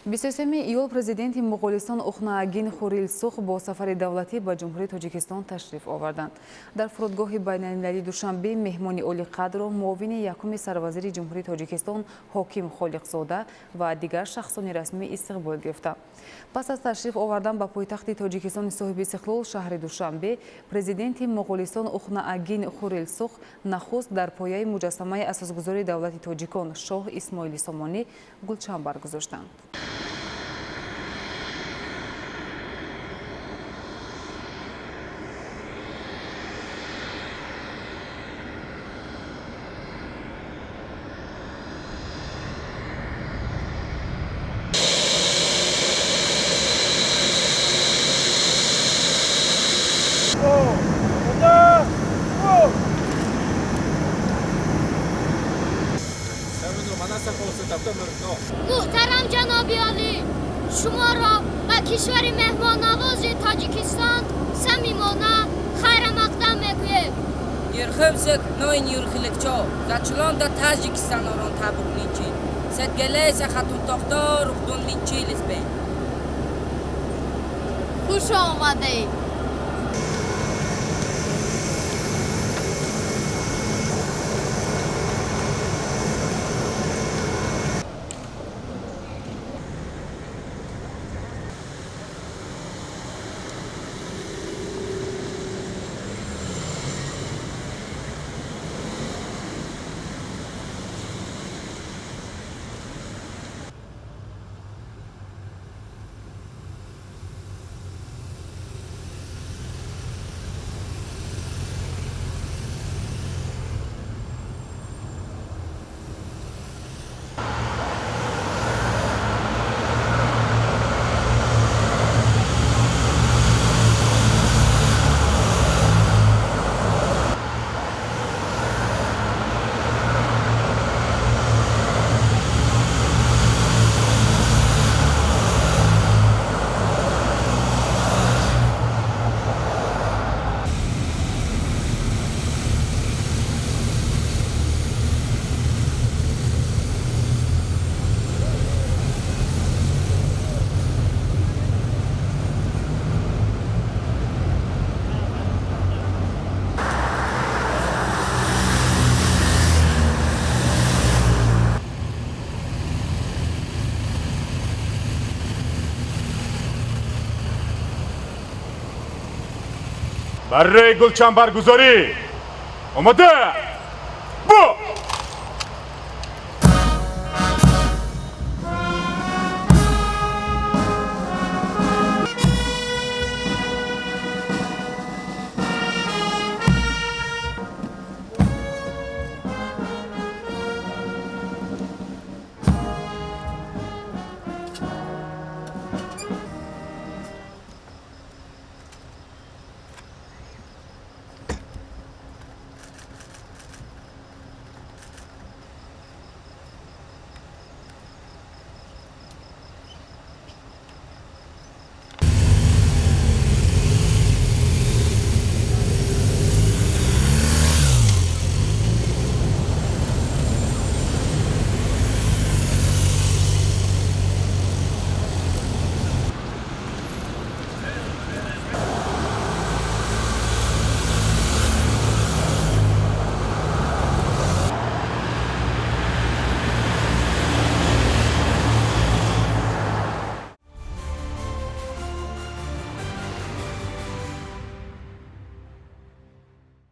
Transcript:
23 июл президенти Моғолистон Ухнаагин Хурилсух бо сафари давлатӣ ба Ҷумҳурии Тоҷикистон ташриф оварданд. Дар фурудгоҳи байналмилалии Душанбе меҳмони олиқадрро муовини якуми сарвазири Ҷумҳурии Тоҷикистон Ҳоким Холиқзода ва дигар шахсони расмӣ истиқбол гирифта. Пас аз ташриф овардан ба пойтахти Тоҷикистони соҳиби истиқлол, шаҳри Душанбе, президенти Моғолистон Ухнаагин Хурилсух нахуст дар пояи муҷассамаи асосгузори давлати тоҷикон шоҳ Исмоили Сомонӣ гулчанбар гузоштанд. Муҳтарам ҷаноби олӣ, шуморо ба кишвари меҳмоннавози Тоҷикистон самимона хайрамақдам мегӯем. Ерхымсек ноин юрхиликчо, зачулонда Таҷикистон орон табук нинчи, сетгелеса хатунтохто рухдун линчилисбе. Хуш омадед. Барои гулчанбаргузорӣ омода.